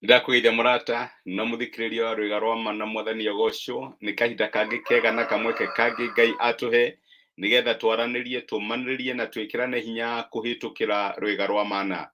Ndakũgeithia mũrata na mũthikĩrĩria wa rwĩga rwa ma na mwathani agocwo. Nĩ kahinda kangĩ kega na kamweke kangĩ Ngai atũhe nĩgetha twaranĩrie, tũmanĩrĩrie na twĩkĩrane hinya kũhĩtũkĩra rwĩga rwa mana.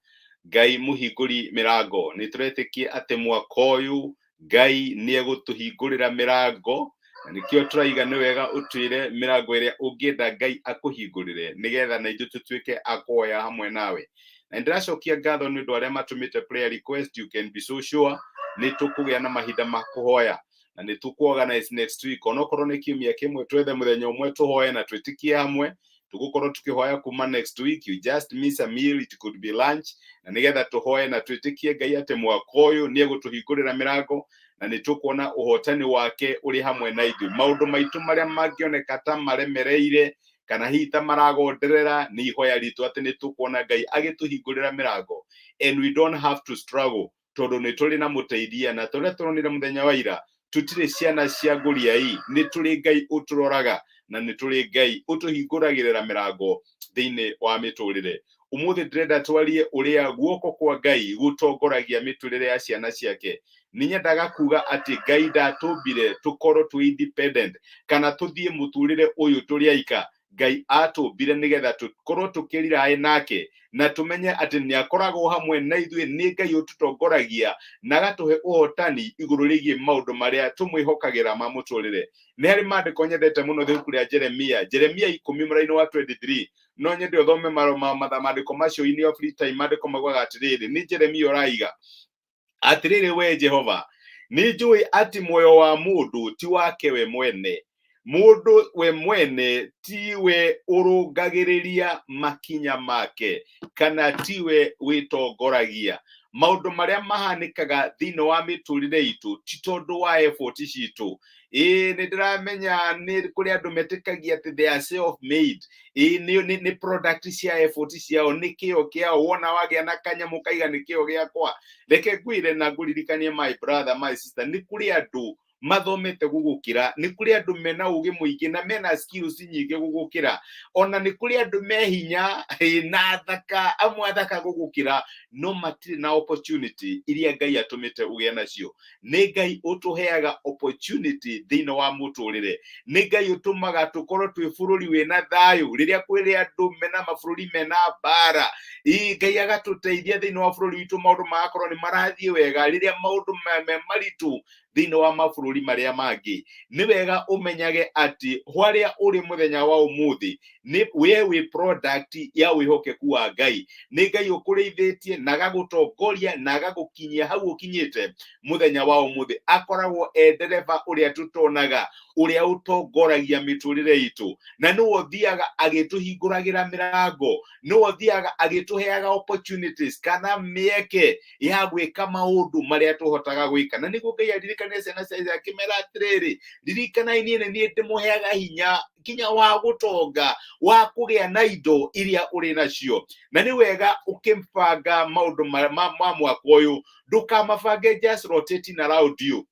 Ngai mũhingũri mĩrango, nĩ tũretĩkia atĩ mwaka ũyũ Ngai nĩ egũtũhingũrĩra mĩrango, na nĩkĩo tũraiga nĩ wega ũtwĩre mĩrango ĩrĩa ũngĩenda Ngai akũhingũrĩre nĩgetha na ithuĩ tũtuĩke a kũhoya hamwe nawe. Na nĩndĩracokia ngatho nĩ ũndũ arĩa matũmĩte prayer request. You can be so sure nĩ tũkũgĩa na mahinda ma kũhoya na nĩ tũkũ-organize next week, onokorwo nĩ kiumia kĩmwe, twethe mũthenya ũmwe tũhoye na twĩtĩkie hamwe. Tũgũkorwo tukĩhoya kuma next week. You just miss a meal, it could be lunch, na nĩgetha tũhoye na twĩtĩkie Ngai atĩ mwaka ũyũ nĩ egũtũhingũrĩra mĩrango na nĩ tũkuona ũhotani wake ũrĩ hamwe na ithuĩ. Maũndũ maitũ marĩa mangĩoneka ta maremereire kana hihi ta maragonderera, nĩ ihoya ritũ atĩ nĩ tũkuona Ngai agĩtũhingũrĩra mĩrango and we don't have to struggle, tondũ nĩ tũrĩ na mũteithia. Na tũrĩa tũronire mũthenya wa ira, tũtirĩ ciana cia ngũriai, nĩ tũrĩ Ngai ũtũroraga na nĩ tũrĩ Ngai ũtũhingũragĩrĩra mĩrango thĩinĩ wa mĩtũrĩre. Ũmũthĩ ndĩrenda twarie ũrĩa guoko kwa Ngai gũtongoragia mĩtũrĩre ya ciana ciake. Nĩ nyendaga kuga atĩ Ngai ndatũmbire tũkorwo twĩ independent kana tũthiĩ mũtũrĩre ũyũ tũrĩ aika. Ngai atũmbire nĩgetha tũkorwo tũkĩriraĩ nake na tũmenye atĩ nĩ akoragwo hamwe na ithuĩ. Nĩ Ngai ũtũtongoragia na agatũhe ũhotani igũrũ rĩgiĩ maũndũ marĩa tũmwĩhokagĩra ma mũtũrĩre. Nĩ harĩ maandĩko nyendete mũno ibuku rĩa Jeremia, Jeremia 10 mũraini wa 23. No nyende ũthome maandĩko macio in your free time. Maandĩko maugaga atĩrĩrĩ, nĩ Jeremia ũraiga atĩrĩrĩ, "We Jehova, nĩ njũĩ atĩ muoyo wa mũndũ ti wake we mwene, mũndũ we mwene tiwe ũrũngagĩrĩria makinya make kana tiwe wĩtongoragia." Maũndũ marĩa mahanĩkaga thĩinĩ wa mĩtũrĩre itũ ti tondũ wa effort citũ. Ĩĩ, nĩ ndĩramenya nĩ kũrĩ andũ metĩkagia atĩ they are self made. Ĩĩ, nĩ product cia effort ciao, nĩ kĩo kĩao. Wona wagĩa na kanyamũ kaiga nĩ kĩo gĩakwa. Reke ngwĩre na ngũririkanie, my brother, my sister, nĩ kũrĩ andũ mathomete gũgũkĩra, nĩ kũrĩ andũ mena ũgĩ mũingĩ na mena skills nyingĩ gũgũkĩra, ona nĩ kũrĩ andũ me hinya na athaka, amwe athaka gũgũkĩra, no matirĩ na opportunity iria Ngai atũmĩte ũgĩe nacio. Nĩ Ngai ũtũheaga opportunity thĩinĩ wa mũtũrĩre. Nĩ Ngai ũtũmaga tũkorwo twĩ bũrũri wĩna thayũ rĩrĩa kwĩrĩ andũ mena mabũrũri mena mbara. Ĩ, Ngai agatũteithia thĩinĩ wa bũrũri witũ, maũndũ magakorwo nĩ marathiĩ wega rĩrĩa maũndũ me maritũ thĩinĩ wa mabũrũri marĩa mangĩ. Nĩ wega ũmenyage atĩ harĩa ũrĩ mũthenya wa ũmũthĩ nĩ we wĩ product ya wĩhokeku wa Ngai. Nĩ Ngai ũkũrĩithĩtie na agagũtongoria na agagũkinyia hau ũkinyĩte mũthenya wa ũmũthĩ. Akoragwo e ndereba ũrĩa tũtonaga, ũrĩa ũtongoragia mĩtũrĩre itũ, na nĩwe ũthiaga agĩtũhingũragĩra mĩrango, nĩwe ũthiaga agĩtũheaga opportunities kana mĩeke ya gwĩka maũndũ marĩa tũhotaga gwĩka. Na nĩguo Ngai aririkane ciana cia Isiraeli akĩmera atĩrĩrĩ, "Ririkanai niĩ nĩ niĩ ndĩmũheaga hinya nginya wa gũtonga, wa kũgĩa na indo iria ũrĩ nacio." Na nĩ wega ũkĩbanga maũndũ ma mwaka ũyũ, ndũkamabange just rotating around you,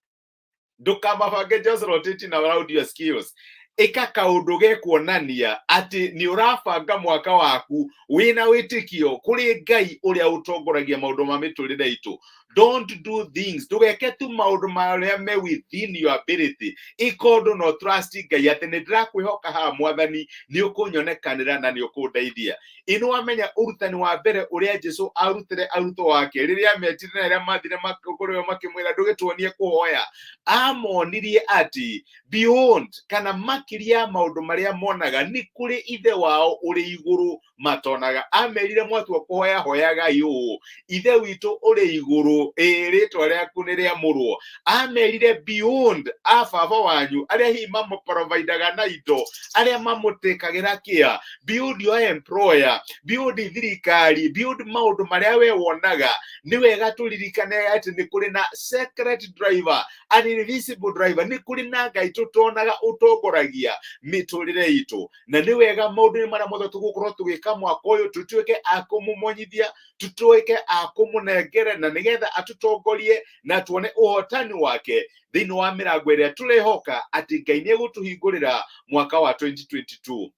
ndũkamabange just rotating around your skills. Ĩka kaũndũ gekuonania atĩ nĩ ũrabanga mwaka waku wĩna wĩtĩkio kũrĩ Ngai ũrĩa ũtongoragia maũndũ ma mĩtũrĩre itũ. Don't do things, ndũgeke tu maũndũ marĩa me within your ability. Ĩka ũndũ no trust Ngai atĩ nĩ ndĩrakwĩhoka haha, Mwathani, nĩ ũkũnyonekanĩra na nĩ ũkũndeithia. Ĩ, nĩ wamenya ũrutani wa mbere ũrĩa Jesu arutire arutwo ake rĩrĩa metire na rĩrĩa mathire kũrĩ we makĩmwĩra, "Ndũgĩtuonie kũhoya"? Amonirie atĩ beyond kana makĩria ya maũndũ marĩa monaga, nĩ kũrĩ Ithe wao ũrĩ igũrũ matonaga. Amerire, "Mwatua kũhoya, hoyagai ũũ: Ithe witũ ũrĩ igũrũ, ĩ rĩtwa rĩaku nĩ rĩamũrwo." Amerire beyond a baba wanyu arĩa hihi mamũprovidaga na indo, arĩa mamũtĩkagĩra kĩa, beyond your employer, beyond thirikari, beyond maũndũ marĩa we wonaga. Nĩ wega tũririkane atĩ nĩ kũrĩ na secret driver, an invisible driver, nĩ kũrĩ na Ngai tũtonaga ũtongoragia mĩtũrĩre itũ. Na nĩ wega maũndũ-inĩ marĩa mothe tũgũkorwo tũgĩka mwaka ũyũ, tũtuĩke a kũmũmonyithia, tũtuĩke a kũmũnengere, na nĩgetha atũtongorie na tuone ũhotani wake thĩinĩ wa mĩrango ĩrĩa tũrehoka atĩ Ngai nĩ egũtũhingũrĩra mwaka wa 2022.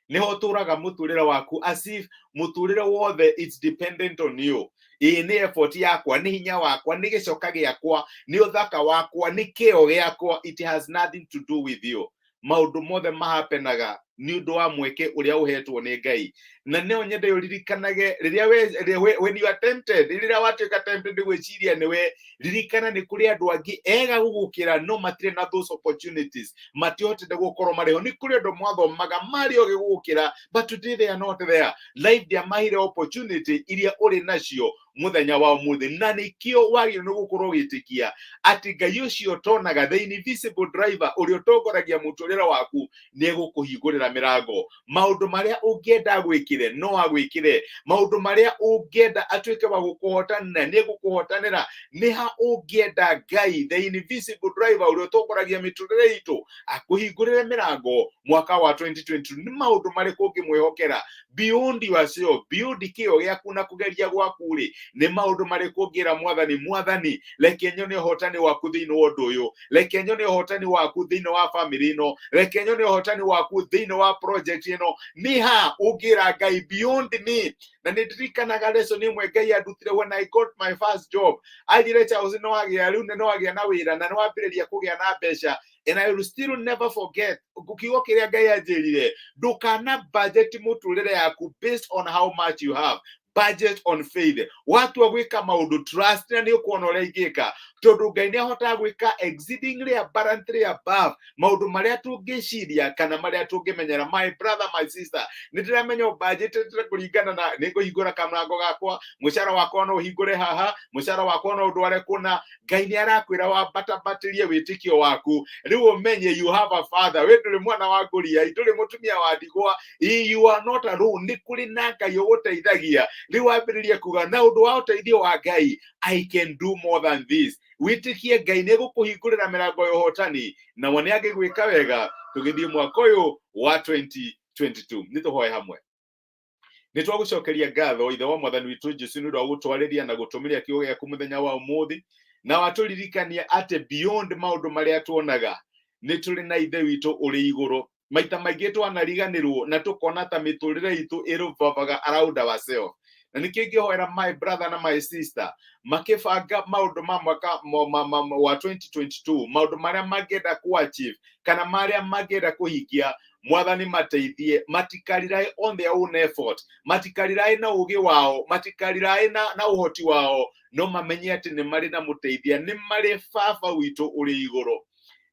Niho ũtũraga mũtũrĩre waku as if mũtũrĩre wothe it's dependent on you. Ĩĩ, nĩ effort yakwa, nĩ hinya wakwa, nĩ gĩcoka gĩakwa, nĩ ũthaka wakwa, nĩ kĩo gĩakwa. It has nothing to do with you. Maũndũ mothe mahapenaga nĩ ũndũ wa mweke ũrĩa ũhetwo nĩ Ngai. Na no nyende ũririkanage rĩrĩa when you are tempted, rĩrĩa watuĩka tempted gwĩciria nĩwe, ririkana nĩ kũrĩ andũ angĩ ega gũgũkĩra, no matirĩ na those opportunities, matihotete gũkorwo marĩ ho. Nĩ kũrĩ andũ mwathomaga marĩ ogĩ gũgũkĩra, but today they are not there. Life ndĩamahire opportunity iria ũrĩ nacio mũthenya wa ũmũthĩ, na nĩkĩo wagĩrĩirwo nĩ gũkorwo ũgĩtĩkia atĩ Ngai ũcio ũtonaga, the invisible driver, ũrĩa ũtongoragia mũtũrĩre waku, nĩ egũkũhingũrĩra mĩrango. Maũndũ marĩa ũngĩenda agwĩkĩre no agwĩkĩre, maũndũ marĩa ũngĩenda atuĩke wa gũkũhotanĩra nĩ egũkũhotanĩra. Nĩ ha ũngĩenda Ngai, the invisible driver, ũrĩa ũtongoragia mĩtũrĩre itũ, akũhingũrĩre mĩrango mwaka wa 2022? Nĩ maũndũ marĩkũ ũngĩmwĩhokera beyond yourself, beyond kĩo gĩaku na kũgeria gwaku rĩ? Nĩ maũndũ marĩkũ ũngĩra Mwathani, "Mwathani, reke nyone ũhotani waku thĩinĩ wa ũndũ ũyũ, reke nyone ũhotani waku thĩinĩ wa family ĩno, reke nyone ũhotani waku thĩinĩ wa project ĩno"? Nĩ ha ũngĩra Ngai beyond me? Na nĩ ndirikanaga lesson ĩmwe Ngai andutire when I got my first job. Anjire, "Charles, nĩ wagĩa rĩu, nĩ wagĩa na wĩra na nĩ wambĩrĩria kũgĩa na mbeca." And I will still never forget kiugo kĩrĩa Ngai anjĩrire: "Ndũkana budget mũtũrĩre yaku based on how much you have, budget on faith. Watua gwĩka maũndũ, trust na nĩ ũkuona ũrĩa ingĩka, tondũ Ngai nĩ ahotaga gwĩka exceedingly abundantly above maũndũ marĩa tũngĩciria kana marĩa tũngĩmenyera." My brother, my sister, nĩ ndĩramenya ũbanjĩtĩte kũringana na nĩ ngũhingũra kamũrango gakwa, mũcara wakwa no ũhingũre haha, mũcara wakwa no ũndware kũna. Ngai nĩ arakwĩra wambatambatĩrie wĩtĩkio waku rĩu, ũmenye you have a father. We ndũrĩ mwana wa ngũriai, ndũrĩ mũtumia wa ndigwa. You are not alone. Nĩ kũrĩ na Ngai ũgũteithagia. Rĩu wambĩrĩrie kuga, "Na ũndũ wa ũteithio wa Ngai, I can do more than this." Wĩtĩkie Ngai nĩ egũkũhingũrĩra mĩrango ya ũhotani, na we nĩ angĩgwĩka wega tũgĩthiĩ mwaka ũyũ wa 2022. Nĩ tũhoe hamwe. Nĩ twagũcokeria ngatho, Ithe wa Mwathani witũ Jesu, nĩ ũndũ wa gũtwarĩria na gũtũmĩria kiugo gĩaku mũthenya wa ũmũthĩ, na watũririkania atĩ beyond maũndũ marĩa tuonaga, nĩ tũrĩ na Ithe witũ ũrĩ igũrũ. Maita maingĩ twanariganĩrwo na tũkona ta mĩtũrĩre itũ ĩrũbavaga around ourselves, na nĩkĩo ingĩhoera my brother na my sister makĩbanga maũndũ ma mwaka wa 2022, maũndũ marĩa mangĩenda ku achieve kana marĩa mangĩenda kũhingia, Mwathani mateithie matikarirae on their own effort, matikarirae na ũgĩ wao, matikarirae na ũhoti wao, no mamenye atĩ nĩ marĩ na mũteithia, nĩ marĩ Baba witũ ũrĩ igũrũ.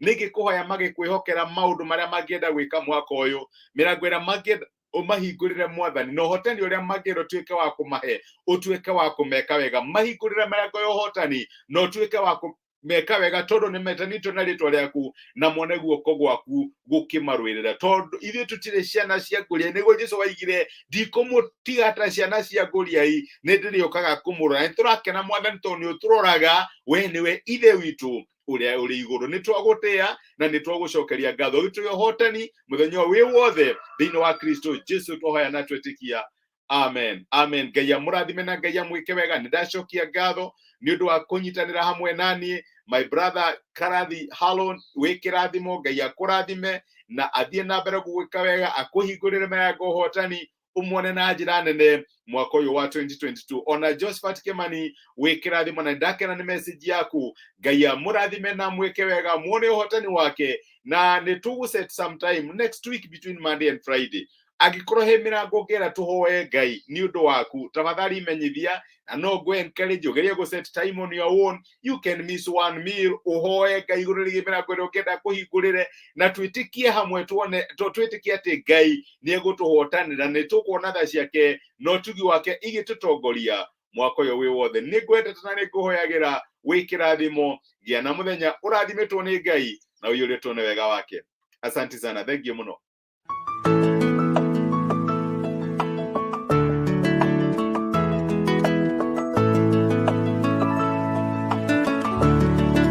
Nĩngĩkũhoya magĩkwĩhokera maũndũ marĩa mangĩenda gwĩka mwaka ũyũ, mĩrango ĩrĩa mangĩenda ũmahingũrĩre, Mwathani, na ũhotani ũrĩa mangĩenda ũtuĩke wa kũmahe, ũtuĩke wa kũmeka wega. Mahingũrĩre mĩrango ya ũhotani na ũtuĩke wa meka wega, tondũ nĩ metanĩtio na rĩtwa rĩaku, na mone guoko gwaku gũkĩmarũĩrĩra, tondũ ithuĩ tũtirĩ ciana cia ngũriai. Nĩguo Jesu waigire, "Ndikũmũtiga ta ciana cia ngũriai, nĩ ndĩrĩũkaga kũmũrora." Nĩ tũrakena, Mwathani, tondũ nĩ ũtũroraga. We nĩwe Ithe witũ ũrĩa ũrĩ igũrũ. Nĩ twagũtĩa na nĩ twagũcokeria ngatho. Gĩtũhe ũhotani mũthenya ũyũ wĩ wothe thĩinĩ wa Kristo Jesu twahoya na twetĩkia. Amen, amen. Ngai amũrathime na Ngai amwĩke wega. Nĩ ndacokia ngatho nĩ ũndũ wa kũnyitanĩra hamwe naniĩ. My brother Karathi Halon, wĩ kĩrathimo. Ngai akũrathime na athiĩ na mbere gũgwĩka wega, akũhingũrĩre mĩrango ũhotani ũmwone na njĩra nene mwaka ũyũ wa 2022. Ona Josephat Kimani, wĩ kĩrathimo na ndakena nĩ message yaku. Ngai amũrathime na mwĩke wega, muone ũhotani wake, na nĩ tũgũ set some time next week between Monday and Friday. Angĩkorwo he mĩrango ũngĩenda tũhoe Ngai nĩ ũndũ waku, tafadhali menyithia, na no ngũ encourage ũgerie gũ set time on your own. You can miss one meal, ũhoe Ngai igũrũ rĩgiĩ mĩrango ĩrĩa ũngĩenda kũhingũrĩre, na twĩtĩkie hamwe, tuone twĩtĩkie atĩ Ngai nĩ egũtũhotanĩra, nĩ tũkuona tha ciake na ũtugi wake igĩtũtongoria mwaka ũyũ wĩ wothe. Nĩ ngwendete na nĩ ngũhoyagĩra. Wĩ kĩrathimo, gĩa na mũthenya ũrathimĩtwo nĩ Ngai na ũiyũrĩtwo nĩ wega wake. Asante sana, thank you mũno.